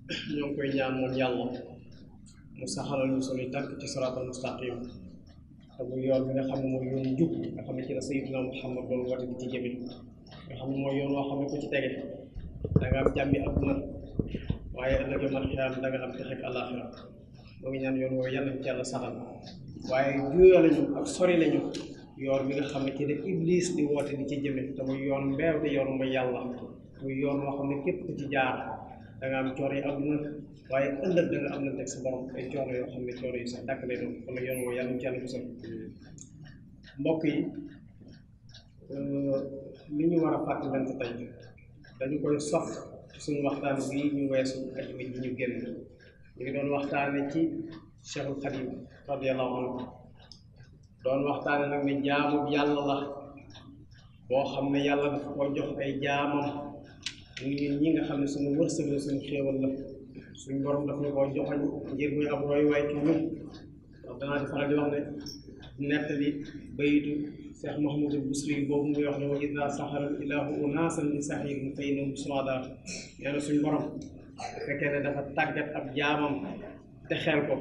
ñoo ngi koy ñaan moom yàlla mu saxalal ñu sunuy tànk ci siraatal mustaqim te muy yoon bi nga xam ne mooy yoon jub nga xam ne ci la Sayyidina Muhammad doon woote bi ci jëme nga xam ne mooy yoon woo xam ne ku ci tege da nga am jàmmi adduna waaye ëllëg man xiyaam da nga am texeeg àllaaxira moo ngi ñaan yoon woowu yàlla ñu ci yàlla saxal waaye juyoo lañu ak sori lañu yoon bi nga xam ne ci la Iblis di woote di ci jëme te muy yoon mbeew di yoon mooy yàlla muy yoon woo xam ne képp ku ci jaar da nga am coono yi adduna waaye ëllëg da nga am na teg sa borom ay coono yoo xam ne coono yi sax dàkk lay doon wala yoon woowu yàlla ñu ci yàlla musal mbokk yi li ñu war a fàttalante tey dañu koy sof ci suñu waxtaan bii ñu weesu ajuma ji ñu génn ñu ngi doon waxtaane ci Cheikhul Khadim radiyallahu anhu doon waxtaane nag ne jaamu yàlla la boo xam ne yàlla dafa ko jox ay jaamam ñun ñi nga xam ne suñu wërsëg la suñu xéewal la suñu borom daf ñu koo joxoñ ngir muy ab roy waay ci ñun ndax danaa di faral di wax ne nettali bayitu Cheikh Mouhamadul Busri boobu muy wax ne wa ida saxaral ilahu unaasan li saxirin fa innahum suada nee na suñu borom bu fekkee ne dafa tàggat ab jaamam te xeel ko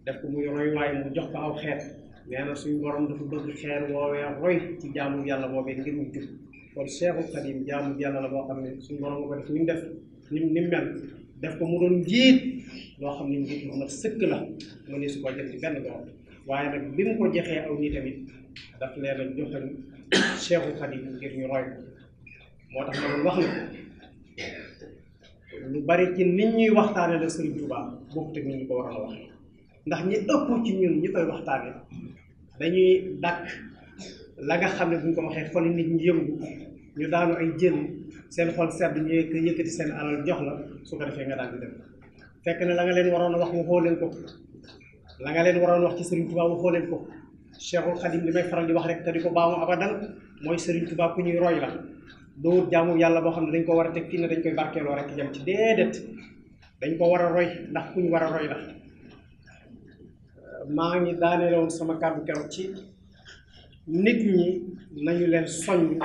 def ko muy roy waay mu jox ko aw xeet nee na suñu borom dafa bëgg xeer woowee roy ci jaamu yàlla boobee ngir mu jub kon Cheikhul Khadim jaamu yàlla la boo xam ne suñu borom nga ko def ni mu def ni mel def ko mu doon njiit loo xam ne njiit lu mat sëkk la mu ne su ko jël ci benn borom waaye nag bi mu ko joxee aw nii tamit daf leen a joxal Cheikhul Khadim ngir ñu roy moo tax ma doon wax ne lu bari ci nit ñuy waxtaane la Serigne Touba boobu te nit ñi ko war a wax ndax ñi ëpp ci ñun ñi koy waxtaane dañuy dàkk la nga xam ne bu ñu ko waxee xol nit ñi yëngu ñu daanu ay jël seen xol sedd ñu yëkkati seen alal jox la su ko defee nga daal di dem fekk ne la nga leen waroon a wax waxoo leen ko la nga leen waroon wax ci Serigne Touba waxoo leen ko Cheikhul Khadim li may faral di wax rek te di ko baamu abadan mooy Serigne Touba ku ñuy roy la doo jaamu yàlla boo xam ne dañ ko war a teg fii ne dañ koy barkeeloo rek jëm ci déedéet dañ ko war a roy ndax ku ñu war a roy la maa ngi daaneele woon sama kàddu keroog ci nit ñi nañu leen soññ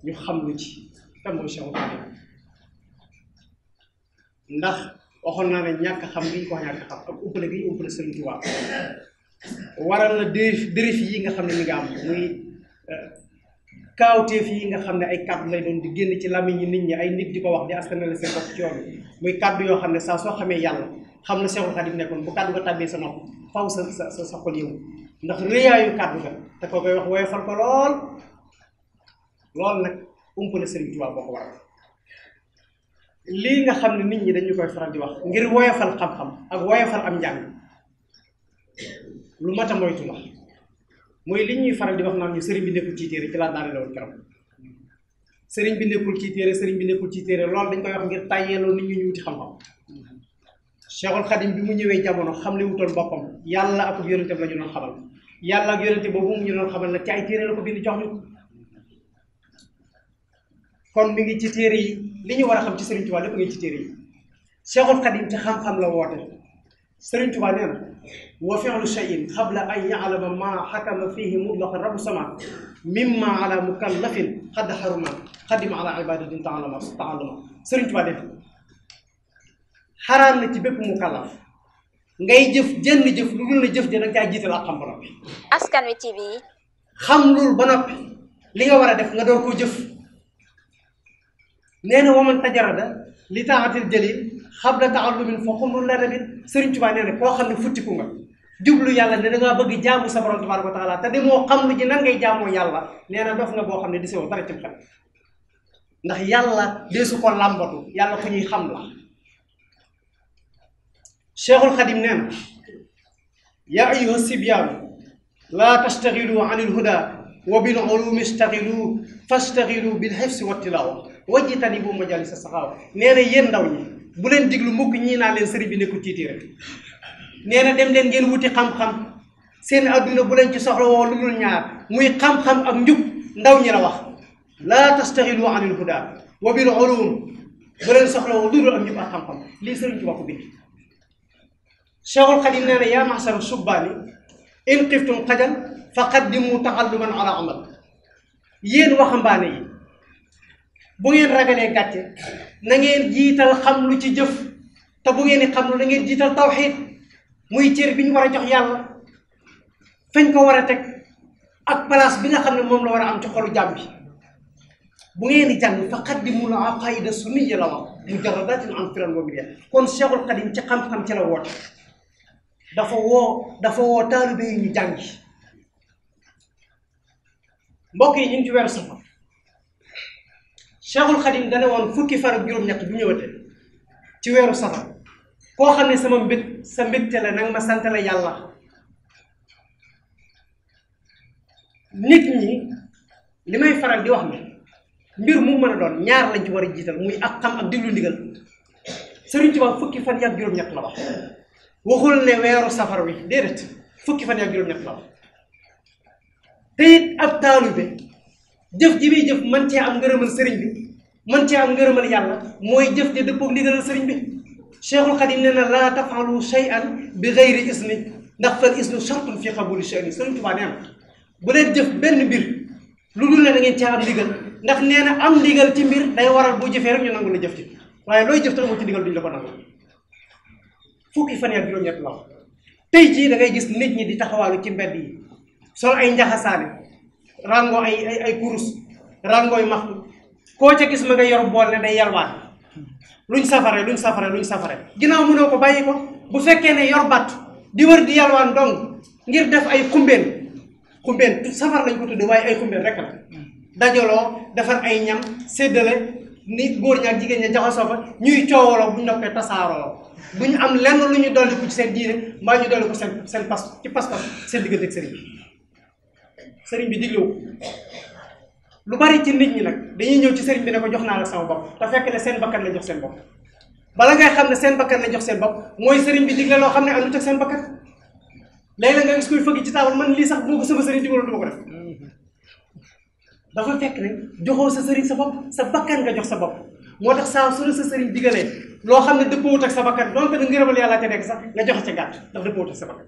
ñu xam lu ci kan mooy Cheikhul Khadim ndax waxoon naa ne ñàkk xam gi ñu ko ñàkk xam ak umpale gi ñu umpale Serigne Touba waral na dérif yi nga xam ne mi nga am muy kaawteef yi nga xam ne ay kàddu lay doon di génn ci làmmiñ ñi nit ñi ay nit di ko wax di askanale seen bopp ci yoon muy kàddu yoo xam ne saa soo xamee yàlla xam na Cheikhul Khadim nekkoon bu kàddu nga tàbbee sa nopp faw sa xol yëngu ndax réyaayu kàddu ga te ko koy wax woyofal ko lool nag umpale Serigne Touba boo ko waral lii nga xam ne nit ñi dañu koy faral di wax ngir woyofal xam-xam ak woyofal am njàng lu mat a moytu la mooy li ñuy faral di wax naan ñu sëriñ bi nekkul ci téere ci laa daane la woon keroog sëriñ bi nekkul ci téere sëriñ bi nekkul ci téere loolu dañ koy wax ngir tàyyeeloo nit ñi ñu wuti xam-xam Cheikhul Khadim bi mu ñëwee jamono xam li wutoon boppam yàlla ak yonenteem la ñu doon xamal yàlla ak yonente boobu mu ñu doon xamal nag ci ay téere la ko bind jox ñu kon mi ngi ci téere yi li ñu war a xam ci Serigne Touba lépp ngi ci téere yi Cheikhul Khadim ci xam-xam la woote Serigne Touba nee na wa fi'lu shay'in qabla an ya'lama ma hakama fihi mutlaqan rabbu sama mimma ala mukallafin xad haruma xadima ala ibadatin ta'allama Serigne Touba def xaraam na ci bépp mukallaf ngay jëf jënn jëf lu dul na jëf ja danga caa jiital ak xam ba noppi Askan Wi TV xam loolu ba noppi li nga war a def nga door koo jëf nee na waman tajarada li taatil jalil xabla taallumin fa xumul la rabin Sëriñ Tuubaa nee na koo xam ne futtiku nga jublu yàlla ne dangaa bëgg jaamu sa borom tabaaraka wa taala te demoo xam lu ji nan ngay jaamoo yàlla nee na dof nga boo xam ne di sewoo dara cim xel ndax yàlla deesu ko làmbatu yàlla ko ñuy xam la Cheikhul Khadim nee na yaa ayyuha sibyaanu laa tastaxilu an il huda wa bil ulumi istaxilu fastaxilu bil xifsi wa tilaawa wajjitani bu majalisa saxaawa nee na yéen ndaw ñi bu leen diglu mukk ñii naa leen sëriñ bi nekkul ci téere nee na dem leen ngeen wuti xam-xam seen adduna bu leen ci soxla woo lu dul ñaar muy xam-xam ak njub ndaw ñi la wax laa tastaxilu an il huda wa bil ulum bu leen soxla woo lu dul ak njub ak xam-xam lii sëriñ ci wax ko bind Cheikhul Khadim nee na yaa maxsara subbaani in xiftum xajal fa qaddimu taxalluman ala amal yéen waxambaane yi bu ngeen ragalee gàcce na ngeen jiital xam lu ci jëf te bu ngeen di xam lu da ngeen jiital tawxiid muy cër bi ñu war a jox yàlla fañ ko war a teg ak place bi nga xam ne moom la war a am ci xolu jàmm bi bu ngeen di jàng fa qaddimul aqaida sunniya la wax mujarradatin an firan wa bidia kon Cheikhul Khadim ci xam-xam ci la woote dafa woo taalibe yi ñu jàngi mbokk yi ñu ngi ci weeru safar Cheikhul Khadim dane woon fukki fan ak juróom-ñett bu ñëwatee ci weeru safar koo xam ne sama sa mbégte la nag ma sant la yàlla nit ñi li may faral di wax ne mbir mu mën a doon ñaar lañ ci war a jiital muy ak xam ak diglu ndigal Sëriñ Tuubaa fukki fan ak juróom-ñett la wax waxul ne weeru safar wi déedéet fukki fan ak juróom-ñett la wax te it ab taalibe jëf ji muy jëf man cee am ngërëmal sëriñ bi man cee am ngërëmal yàlla mooy jëf ji dëppoog ndigalal sëriñ bi Cheikhul Khadim nee na laa tafalu shay'an bi gayri isni ndax fal isnu shartun fi qabuli shay'in Sëriñ Tuubaa nee na bu leen jëf benn mbir lu dul ne da ngeen cee am ndigal ndax nee na am ndigal ci mbir day waral boo jëfee rek ñu nangu la jëf ci waaye looy jëf te amoo ci ndigal duñ la ko nangu fukki fan ak juróom-ñett la tey jii da ngay gis nit ñi di taxawaalu ci mbedd yi sol ay njaxasaane rango ay kurus rangooy maxtu koo ca gis ma nga yor bool ne day yalwaan luñ safare ginnaaw mënoo ko bàyyi ko bu fekkee ne yor batt di wër di yalwaan dong ngir def ay xumbeen safar lañ ko tudde waaye ay xumbeen rek la dajaloo defar ay ñam séddale ni góor ñaak jigéen ña jaxasoo fa ñuy coowaloo bu ñu noppee tasaaroo bu ñu am lenn lu ñu dolli ko ci seen diine mbaa ñu dolli ko seen pas-pas seen diggante ak sëriñ bi diglewu lu bari ci nit ñi nag dañuy ñëw ci sëriñ bi ne ko jox naa la sama bopp te fekk ne seen bakkan la jox seen bopp bala ngay xam ne seen bakkan la jox seen bopp mooy sëriñ bi digle loo xam ne àndut ak seen bakkan léeg-léeg nga gis kuy fëgg ci taabal man lii sax boo ko sama sëriñ digaloon du ma ko def dafa fekk ne joxoo sa sëriñ sa bopp sa bakkan nga jox sa bopp moo tax saa su la sa sëriñ digalee loo xam ne dëppoowut ak sa bakkan donte da ngërëmal yàlla te nekk sax nga joxe ca gàtt dafa dëppoowut ak sa bakkan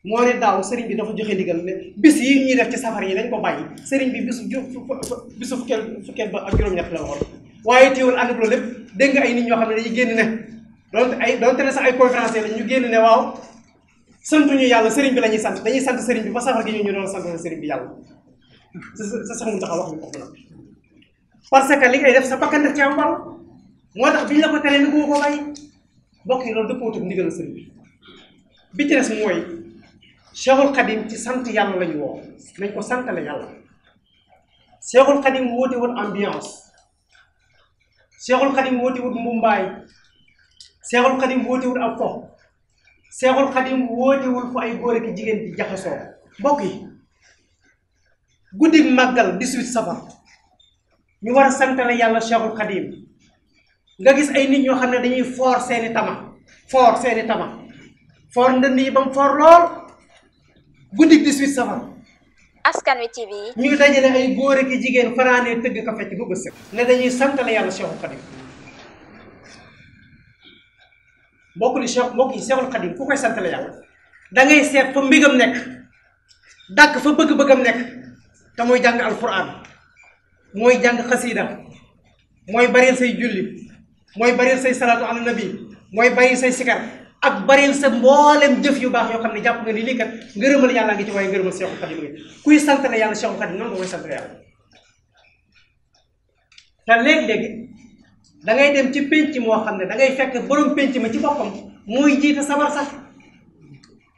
moo ne daaw sëriñ bi dafa joxe ndigal ne bis yi ñuy def ci safar yi dañ ko bàyyi sëriñ bi bisu fukkeel ba ak juróom-ñett la waxoon waaye teewul ànd loolu lépp dégg nga ay nit ñoo xam ne dañuy génn ne donte ne sax ay conférenciers la ñu génn ne waaw santuñu yàlla sëriñ bi la ñuy sant dañuy sant sëriñ bi ba safar gi ñu doon sant sëriñ bi yàlla sa sax mu taxaw wax ni ko parce que li ngay def sa bakkan def ci am wàll moo tax biñ la ko teree ni ko bàyyi bokk yi loolu dëppoo ak ndigal sëriñ bi ci des mooy Cheikhul Khadim ci sant yàlla lañu woo nañ ko santale yàlla Cheikhul Khadim wootewul ambiance Cheikhul Khadim wootewul mbumbaay Cheikhul Khadim wootewul ab fo Cheikhul Khadim wootewul fu ay góor ak jigéen di jaxasoo mbokk yi guddi màggal 18 safar ñu war a santale yàlla Cheikhul Khadim nga gis ay nit ñoo xam ne dañuy foor seeni tama foor ndënd yi ba mu foor lool guddi 18 safar Askan Wi TV ñu dajale ay góor ak jigéen fanaanee tëgg ka fecc bu bës ne dañuy santale yàlla Cheikhul Khadim mbokk yi Cheikhul Khadim ku koy santale yàlla da ngay seet fa mbigam nekk dàkk fa bëgg-bëggam nekk te mooy jàng alquran mooy jàng xasiida mooy baril say julli mooy baril say salaatu ala nabi mooy baril say sikar ak baril sa mboolem jëf yu baax yoo xam ne jàpp nga ni lii kat ngërëmal yàlla ngi ci waaye ngërëmal Cheikhul Khadim ngi kuy santale yàlla Cheikhul Khadim noonu nga koy santale yàlla te léeg-léegi da ngay dem ci pénc moo xam ne da ngay fekk borom pénc ma ci boppam mooy jiite sabar sax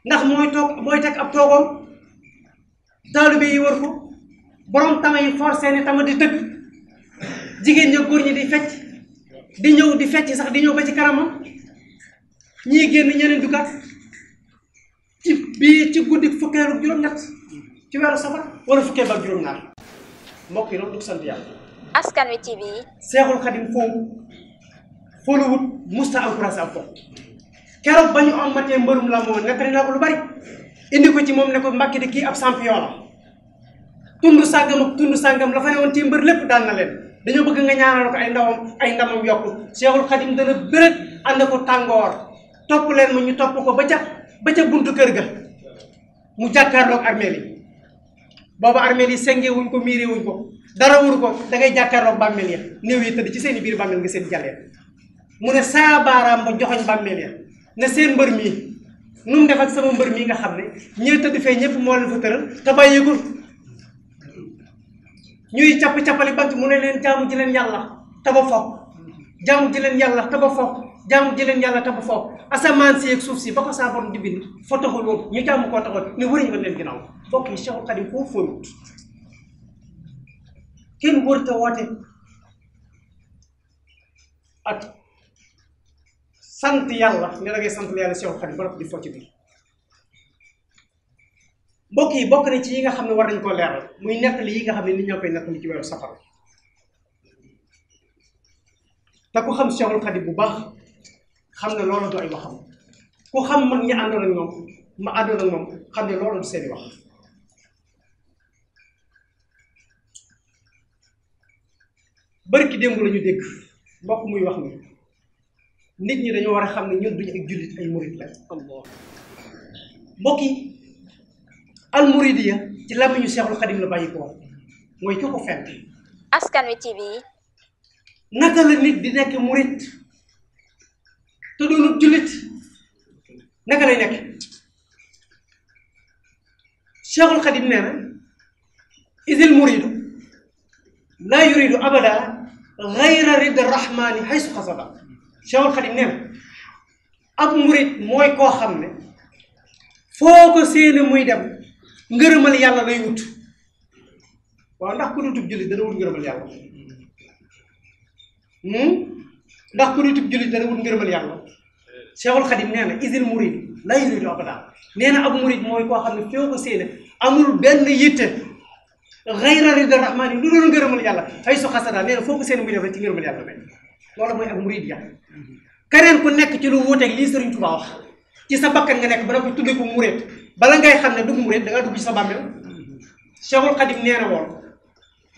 ndax mooy teg ab toogoom taalibe yi wër ko borom tama yi forcé ne tama di tëgg jigéen ña góor ñi di fecc di ñëw di fecc sax di ñëw ba ci kanamam ñii génn ñeneen dugaat ci guddi fukkeelu juróom-ñett ci weeru safar wala fukkeel ba juróom-ñaar mbokk yi loolu du sant yàlla. Askan Wi TV. Cheikhul Khadim foo la wut musta encouragé ak foofu keroog ba ñu amatee mbërum la moo nettali naa ko lu bari indi ko ci moom ne ko Mbàkke di kii ab champion la tund sàngam la fa ne woon ci mbër lépp daan na leen dañoo bëgg nga ñaanal ko ay ndamam yokku Cheikhul Khadim dana bërët ànd ko tàngoor topp leen ma ñu topp ko ba ca buntu kër ga mu jàkkaarloog armeel yi booba armeel yi sengee wuñ ko miiree wuñ ko dara wuru ko da ngay jàkkaarloog bàmmeel ya néew yi tëdd ci seen i biir bàmmeel nga seen jàllee mu ne saa baaraam ba joxoñ bàmmeel ya ne seen mbër mii nu mu def ak sama mbër mii nga xam ne ñee tëdd fee ñëpp moo leen fa tëral te bàyyeegul ñuy capp-cappali bant mu ne leen jaamu ji leen yàlla te ba foog jaamu ji leen yàlla te ba foog jaamu ji leen yàlla te ba foog asamaan si ak suuf si ba ko saa borom di bind fa taxul woon ñu jaamu koo taxoon ne wëriñ ba leen ginnaaw mbokk yi Cheikhul Khadim foofu fóonut kenn wër te woote ak sant yàlla ne da ngay sant yàlla Cheikhul Khadim ba di fo ci biir mbokk yi bokk na ci yi nga xam ne war nañ koo leeral muy nettali yi nga xam ne nit ñoo koy nettali ci weeru safar te ku xam Cheikhul Khadim bu baax xam ne loolu du ay waxam ku xam mag ñi àndoon ak ñoom ma àndoon ak moom xam ne loolu du seeni wax barki démb la ñu dégg mbokk muy wax ni nit ñi dañoo war a xam ne ñun duñu ay jullit ay murid la mbokk yi al muridiya ci làmmiñu Cheikhul Khadim la bàyyi ko mooy ki ko fent Askan Wi TV. naka la nit di nekk murid te doonul jullit naka lay nekk Cheikhul Khadim nee na isil muridu laa yuridu abada gayra rida rahmani haysu xasada Cheikhul Khadim nee na ab murid mooy koo xam ne foo ko séene muy dem ngërëmal yàlla lay wut waaw ndax ku dutub jullit dana wut ngërëmal yàlla ndax ku dutub jullit dana wut ngërëmal yàlla Cheikhul Khadim nee na isil murid laa yuridu abada nee na ab murid mooy koo xam ne foo ko séene amul benn yitte gayra rida rahmani lu doon ngërëmal yàlla haysu xasada nee na foo ko séene muy dem rek ci ngërëmal yàlla may loolu mooy ak murid ya keneen ku nekk ci lu wuuteeg lii Sëriñ Tuubaa wax ci sa bakkan nga nekk ba nga ko tuddee ko murid bala ngay xam ne dugg murid da nga dugg ci sa bàmmeel Cheikhul Khadim nee na woon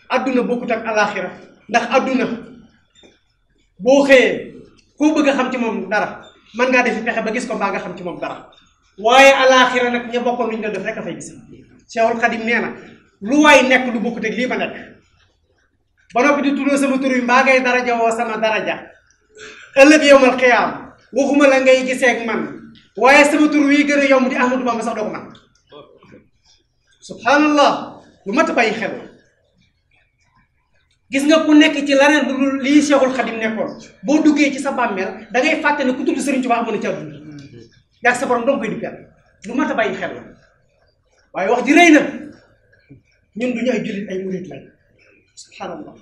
adduna bokkut ak alaxira ndax adduna boo xëyee koo bëgg a xam ci moom dara mën ngaa defi pexe ba gis ko mbaa nga xam ci moom dara waaye alaxira nag ña bokkoon lu ñu doon def rek a fay gis Cheikhul Khadim nee na lu waay nekk lu bokkut ak lii ma nekk ba noppi di tuddoo sama tur yi mbaa ngay daraja woo sama daraja ëllëg yowmal xiyaam waxuma la ngay gisee ak man waaye sama tur wi gën a yomb di Ahmadou Bamba sax doo ko man subhanallah lu mat a bàyyi xel gis nga ku nekk ci leneen lu lii Cheikhul Khadim nekkoon boo duggee ci sa bàmmeel da ngay fàtte ne ku tudd Sëriñ Tuubaa amoon na ci àdduna yaa sa borom doo koy duggal lu mat a bàyyi xel la waaye wax ji rëy na ñun duñu ay jullit ay murid lañ subhanallah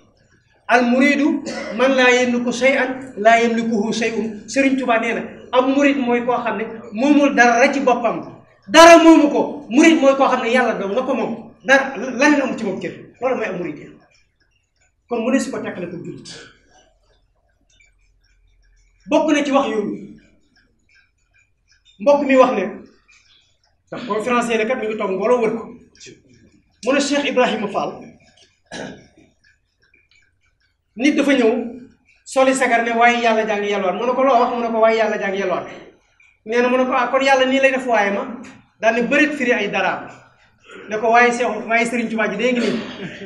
al muridu man laa yamliku shay'an laa yamlikuhu shay'un Sëriñ Tuubaa nee na am murid mooy koo xam ne moomul dara ci boppam dara moomu ko murid mooy koo xam ne yàlla doom nga ko moom dara lan la am ci moom kër loolu mooy am murid yi kon mu ne si ko tekkale ko jullit bokk na ci wax yooyu mbokk mi wax ne ndax conférencier la kat mi ngi toog mbooloo wër ko mu ne Cheikh Ibrahima Fall nit dafa ñëw soli sagar ne waaye yàlla jaa ngi yelwaan mu ne ko loo wax mu ne ko waaye yàlla jaa ngi yelwaan nee na mu ne ko ah kon yàlla nii lay def waaye ma daal ne bëreet firi ay daraam ne ko waaye Cheikh waaye Serigne Touba ji dee ngi nii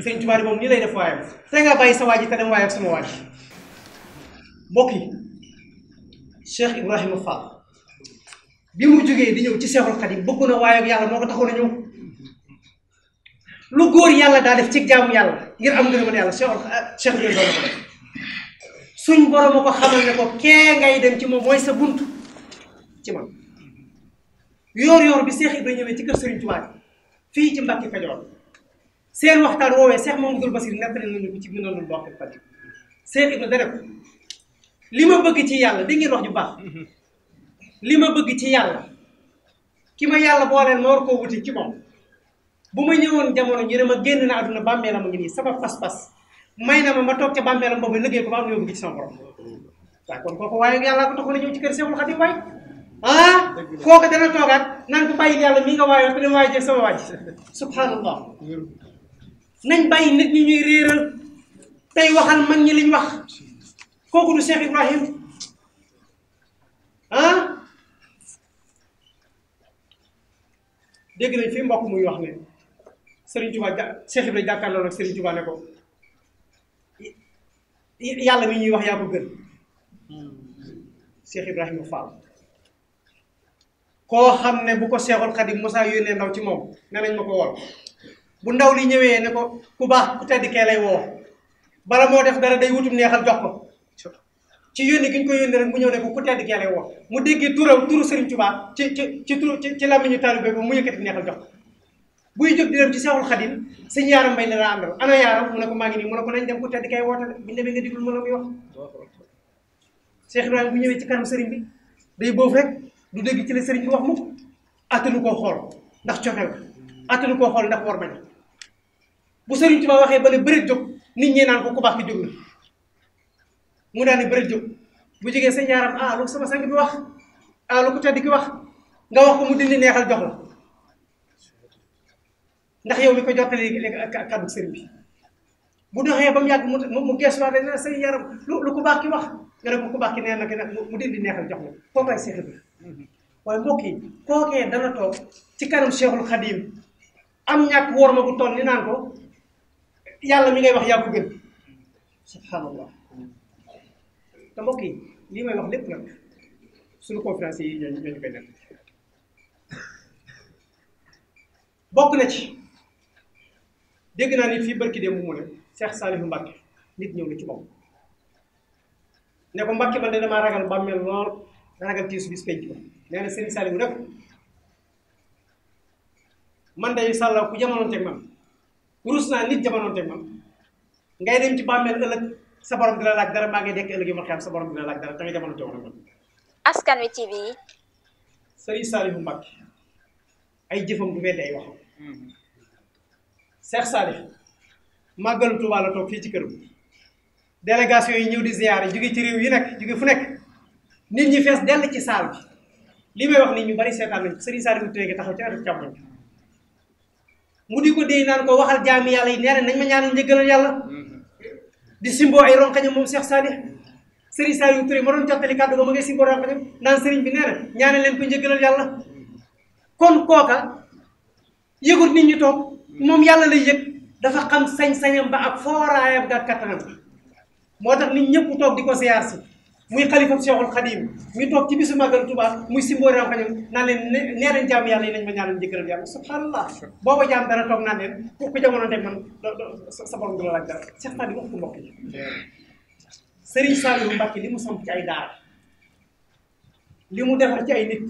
Serigne Touba ji moom nii lay def waaye ma te nga bàyyi sa waa ji te dem waaye ak suma waa ji mbokk yi Cheikh Ibrahima Fall bi mu jógee di ñëw ci Cheikhul Khadim bëgg na waaye ak yàlla moo ko taxoon a ñëw lu góor yàlla daa def ci jaamu yàlla ngir am ngërëmal yàlla Cheikh bi doon ko def suñ borom a ko xamal ne ko kee ngay dem ci moom mooy sa bunt ci man yoor bi Cheikh Ibra ñëwee ci kër Serigne Touba fii ci Mbàkke Kajoor seen waxtaan woowee Cheikh Mamadou Bassir nettali nañu ko ci Minanul Baaqil Qadiim Cheikh Ibra dane ko li ma bëgg ci yàlla di ngeen wax ju baax li ma bëgg ci yàlla ki ma yàlla booleel ma war koo wuti ci moom bu ma ñëwoon jamono ñu ne ma génn na àdduna bàmmeelam a ngi nii sama pas-pas may na ma toog ca bàmmeelam boobu liggéey ko ba am li ma bëgg ci sama borom waaw kon kooku waaye yàlla ko taxoon a ñëw ci kër Cheikhul Khadim waay ah kooku dana toogaat naan ko bàyyi yàlla mi nga waayoo te dem waaye jeeg sama waaj subhanallah nañ bàyyi nit ñi ñuy réeral tey waxal mag ñi liñ wax kooku du Cheikh Ibrahim ah dégg nañ fi mbokk muy wax ne Serigne Touba Cheikh Ibrahima jàkkaarloo nag Serigne Touba ne ko yàlla mi ñuy wax yaa ko gën Cheikh Ibrahima Fall koo xam ne bu ko Cheikhul Khadim Moussa yónnee ndaw ci moom ne nañ ma ko woon bu ndaw li ñëwee ne ko ku baax ku tedd kee lay woo bala moo def dara day wutum neexal jox ko ci yónni gi ñu ko yónni rek mu ñëw ne ko ku tedd kee lay woo mu déggee turu Serigne Touba ci làmmiñu taalibe bi mu yëkkati neexal jox ko buy jóg di dem ci Cheikhul Khadim sëñ Yaaram Mbay la daa àndal ana Yaaram mu ne ko maa ngi nii mu ne ko nañ dem ku tedd kay woote bu ñu demee nga diglu ma la muy wax Cheikh Ibrahima bu ñëwee ci kanam sëriñ bi day boof rek du dégg ci la sëriñ bi wax mukk attanu koo xool ndax cofeel attanu koo xool ndax war bañ bu sëriñ Tuubaa waxee ba ne bëreet jóg nit ñi naan ko ku baax ki jóg na mu daal ne bëreet jóg bu jógee sëñ Yaaram lu sama sang bi wax lu ku tedd ki wax nga wax ko mu dindi neexal jox la ndax yow mi ko jottali kàddu sëriñ bi bu doxee ba mu yàgg mu geesuwaat ne sëñ Yaaram lu ku baax ki wax nga ne ko ku baax ki nee na mu dindi neexal jox la kooku ay Cheikh Ibrahima waaye mbokk yi kookee dana toog ci kanam Cheikhul Khadim am ñàkk wóor ma bu toll ni naan ko yàlla mi ngay wax yaa ko gën subhanallah te mbokk yi lii may wax lépp nag suñu conférence yi ñooñu koy def bokk na ci dégg naa nit fii barki démb mu ne Cheikh Saliou Mbacke nit ñëw na ci moom ne ko Mbacke man de damaa ragal bàmmeel lool ragal tiisu bis penc ba nee na Serigne Saliou rek man day sàllaw ku jamonoonteeg man rus naa nit jamonoonteeg man ngay dem ci bàmmeel ëllëg sa borom dina laaj dara maa ngi dekk ëllëg yi ma xam sa borom dina laaj dara te nga jamonoonteeg man Askan Wi TV Serigne Saliou Mbacke ay jëfam du weddi ay waxam Cheikh Saliou màggalu Tuubaa la toog fii ci këram délégation yi ñëw di ziyaare jóge ci réew yi nekk jóge fu nekk nit ñi fees dell ci saal bi li may wax nii ñu bari seetaan nañ Serigne Saliou Touré taxaw ci atu càmmoñ mu di ko déy naan ko waxal jaami yàlla yi nee nañ ma ñaanal njëggalal yàlla di simboo ay ronkañam moom Cheikh Saliou Serigne Saliou Touré ma doon jottali kàddu ba ma ngay simboo ronkañam naan Serigne bi nee na ñaanal leen ko njëggalal yàlla kon kooka yëgut nit ñi toog moom yàlla lay yëg dafa xam sañ-sañam ba ak fooraayam ga kattanam moo tax nit ñëpp toog di ko ziyaar si muy xalifa Cheikhul Khadim muy toog ci bisu màggal Tuubaa muy simboo ronkañam naan leen nee nañ jaam yàlla yi nañ ma ñaanal njëggalal yàlla subhanallah booba jaam dara toog naan leen ku jamono teg man sa borom du la laaj dara Cheikh Saliou wax ko mbokk yi Serigne Saliou Mbacke li mu samp ci ay daara li mu defar ci ay nit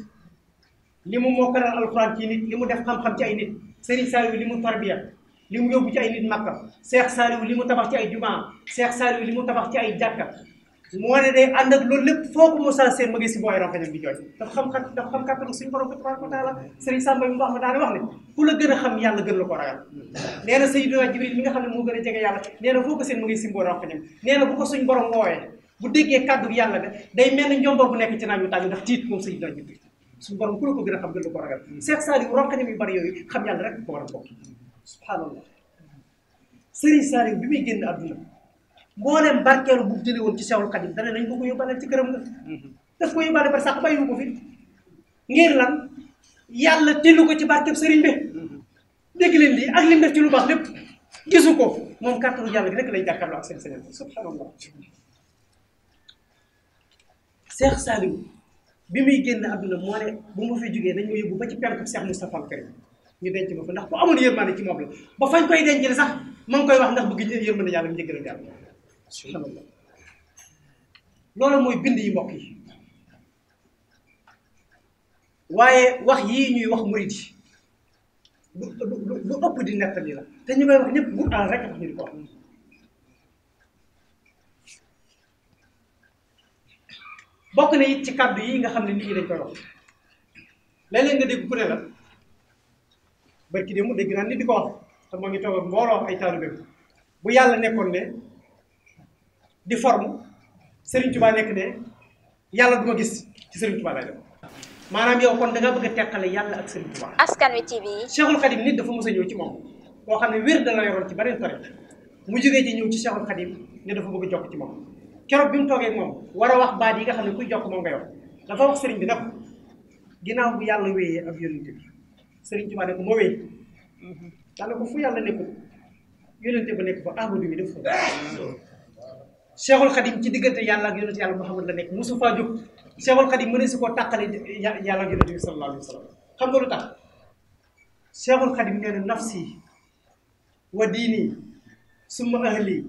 li mu mokkalal alxuraan ci nit li mu def xam-xam ci ay nit Serigne Saliou li mu tarbiya li mu yóbbu ci ay nit Makka Cheikh Saliou li mu tabax ci ay jumaa Cheikh Saliou li mu tabax ci ay jàkka moo ne day ànd ak loolu lépp foo ko Moussa Sène ma ngi si booy ronkañam di jooy dafa xam kàttanu suñu borom tabaaraka wa taala Serigne Samba bi mu wax ma daane wax ne ku la gën a xam yàlla gën la ko ragal nee na Seydina Jibril mi nga xam ne moo gën a jege yàlla nee na foo ko seen ma ngi si booy ronkañam nee na bu ko suñ borom woowee bu déggee kàddu yàlla ga day mel ni njomboor bu nekk ci naaj wi tàng ndax tiit moom Seydina Jibril suñu borom ku la ko gën a xam gën la ko ragal Cheikh Saliou ronkañam yu bari yooyu xam yàlla rek ko war a bokk subhanallah Serigne Saliou bi muy génn àdduna mbooleem barkeelu bu jëlee woon ci Cheikhul Khadim dana nañ ko yóbbaale ci këram nga daf ko yóbbaale par sax bàyyiwu ko fi ngir lan yàlla tillu ko ci barkeeb sëriñ bi dégg leen lii ak lim def ci lu baax lépp gisu ko moom kàttanu yàlla gi rek lay jàkkaarloo ak seen sëriñ subhanallah Cheikh Saliou bi muy génn àdduna moo ne bu ma fi jógee dañ ma yóbbu ba ci penku Cheikh Moustapha al Karim ñu denc ma fa ndax ku amoon yërmande ci moom la ba fañ koy denc sax ma ngi koy wax ndax bëgg yërmande yàlla njëggalal yàlla subhanallah loolu mooy bind yi mbokk yi waaye wax yii ñuy wax murid yi lu ëpp di nettali la te ñu koy wax ñëpp bu àll rek tax ñu di ko wax bokk na it ci kàddu yi nga xam ne nit ñi dañ koy wax léeg-léeg nga dégg ku ne la barki démb dégg naa nit di ko wax te moo ngi toog ak mbooloo ay taalibe bu yàlla nekkoon ne di forme Serigne Touba nekk ne yàlla du ma gis ci Serigne Touba lay def maanaam yow kon da nga bëgg a teqale yàlla ak Serigne Touba. Askan Wi TV. Cheikhul Khadim nit dafa mos a ñëw ci moom koo xam ne wér da la yoroon ci beneen tariq mu jógee ci ñëw ci Cheikhul Khadim ne dafa bëgg a jokk ci moom keroog bi mu toogee ak moom war a wax baat yi nga xam ne kuy jokk moom nga yor dafa wax Serigne bi nag ginnaaw bu yàlla wéyee ak yónnente bi Serigne Touba ne ko moo wéy daanaka fu yàlla nekkul yónnente ba nekk fa Ahmadu bi def fa Cheikhul Khadim ci diggante yàlla ak yonent yàlla Muhammad la nekk mosu faa jóg Cheikhul Khadim mëne su koo tàqale yàlla ak yonent bi sallallahu alayhi wa sallam xam nga lu tax Cheikhul Khadim nee na nafsi wa diini summa ahli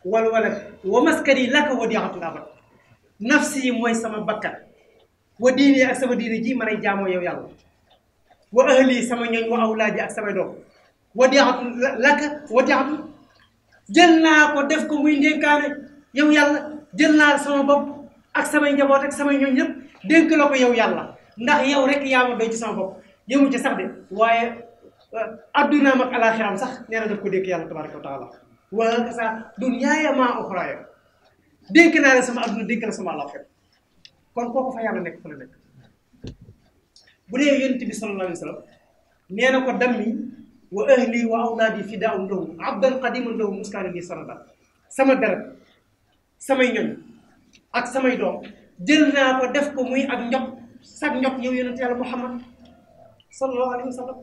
wal walad wa maskani laka wadi'atul abad nafsi mooy sama bakkan wa diini ak sama diini ji mën ay jaamoo yow yàlla wa ahli sama ñooñ wa awlaadi ak samay doom wadi'atul laka wadi'atul jël naa ko def ko muy ndénkaane yow yàlla jël naa sama bopp ak samay njaboot ak samay ñooñ ñëpp dénk la ko yow yàlla ndax yow rek yaa ma doy ci sama bopp yëmu ci sax de waaye addunaam ak alaaxiram sax nee na daf ko dénk yàlla tabaraka wa taala wa sa dunyaaya maa uxraaya dénk naa la sama adduna dénk la sama alaaxira kon kooku fa yàlla nekk fa la nekk bu dee yonent bi sallallahu alayhi wa sallam nee na ko dammi wa ahli wa awlaadi fidaa'un lahu abdan qadiman lahu muskaana li sanada sama deret samay ñoñ ak samay doom jël naa ko def ko muy ak njot sag njot yow yonent yàlla Muhammad sallallahu alayhi wa sallam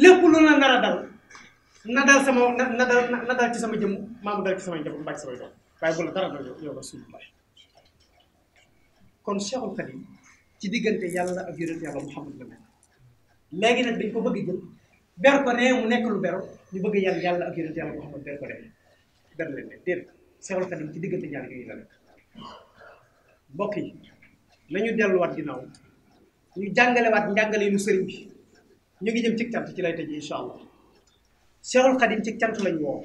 lépp lu la nar a dal na dal ci sama jëmm maa mu dal ci samay njaboot mbaa ci samay doom waaye bu la dara dal yow rasulullah kon Cheikhul Khadim ci diggante yàlla ak yonent yàlla Muhammad la léegi nag dañ ko bëgg jël ber ko ne mu nekk lu bero ñu bëgg yàlla ak yonent yàlla Muhammad ber ko ne ber leen ne déedéet Cheikhul Khadim ci diggante ñaar yooyu la nekk mbokk yi nañu delluwaat ginnaaw ñu jàngalewaat njàngale lu sëriñ bi ñu ngi jëm ci cant ci lay tëjee incha allah Cheikhul Khadim ci cant lañ woo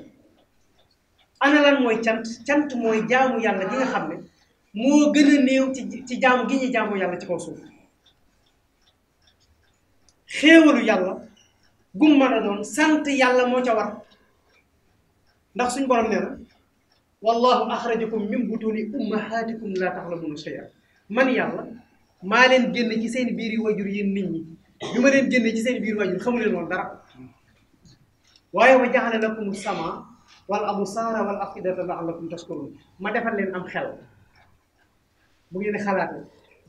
ana lan mooy cant mooy jaamu yàlla gi nga xam ne moo gën a néew ci jaamu gi ñuy jaamu yàlla ci kaw suuf xéewalu yàlla gum mën a doon sant yàlla moo ca war ndax suñ borom nee na wallahu axrajakum min butuni ummahatikum laa taxlamuuna shay'an man yàlla maa leen génn ci seen biir yi wajur yéen nit ñi bi ma leen génne ci seen biir wajur xamu leen woon dara waaye wa jaxale lakum sama wal absaara wal afidata la'allakum tashkurun ma defal leen am xel bu ngeen xalaat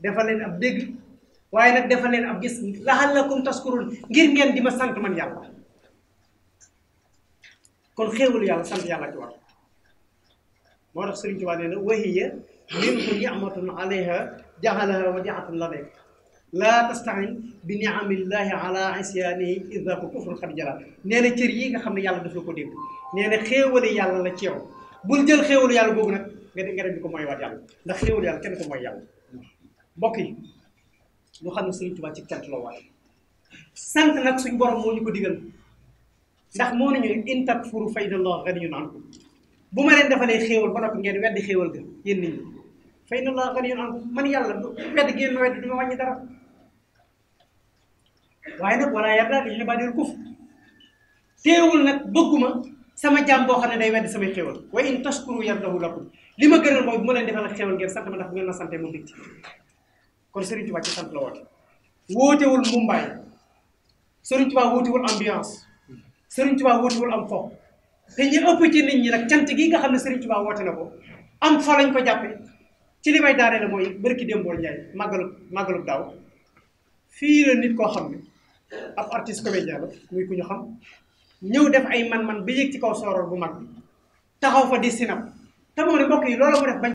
defal leen ab dégg waaye nag defal leen ab gis la'allakum tashkurun ngir ngeen di ma sant man yàlla kon xéewalu yàlla sant yàlla ci war moo tax Sëriñ Tuubaa nee na wa hiya minhu ni'matun alayha jaxalaha wadi'atun ladayka laa tastain bi ni'amillahi ala isyaanihi idha kufrun qad jala nee na cër yi nga xam ne yàlla daf la ko dégg nee na xéewali yàlla la ci yow bul jël xéewalu yàlla boobu nag nga dem di ko mooy waat yàlla ndax xéewalu yàlla kenn ko mooy yàlla mbokk yi ñu xam ne Sëriñ Tuubaa ci cant la waaye sant nag suñ borom moo ñu ko digal ndax moo nañu in takfuru fa inna allaha ganiyyun ankum bu ma leen defalee xéewal ba noppi ngeen weddi xéewal ga yéen nit ñi fa inna allaha ganiyyun ankum man yàlla weddi ngeen ma weddi du ma wàññi dara waaye nag wala yarda li ibaadil kufr teewul nag bëgguma sama jaam boo xam ne day weddi samay xéewal wa in tashkuru yardahu lakum li ma gënal mooy bu ma leen defal ak xéewal ngeen sant ma ndax bu ngeen ma sante moom dikk kon Sëriñ Tuubaa ci sant la woote wootewul mbumbaay Sëriñ Tuubaa wootewul ambiance Sëriñ Tuubaa wootewul am fo te ñu ëpp ci nit ñi nag cant gi nga xam ne Sëriñ Tuubaa woote na ko am fo lañ ko jàppe ci li may daanee la mooy bërki démboo Njaay màggalu daaw fii la nit koo xam ne ab artiste comédien la muy ku ñu xam ñëw def ay man-man ba yëg ci kaw sooroor bu mag bi taxaw fa di sinap te moo ne mbokk yi loolu mu def bañ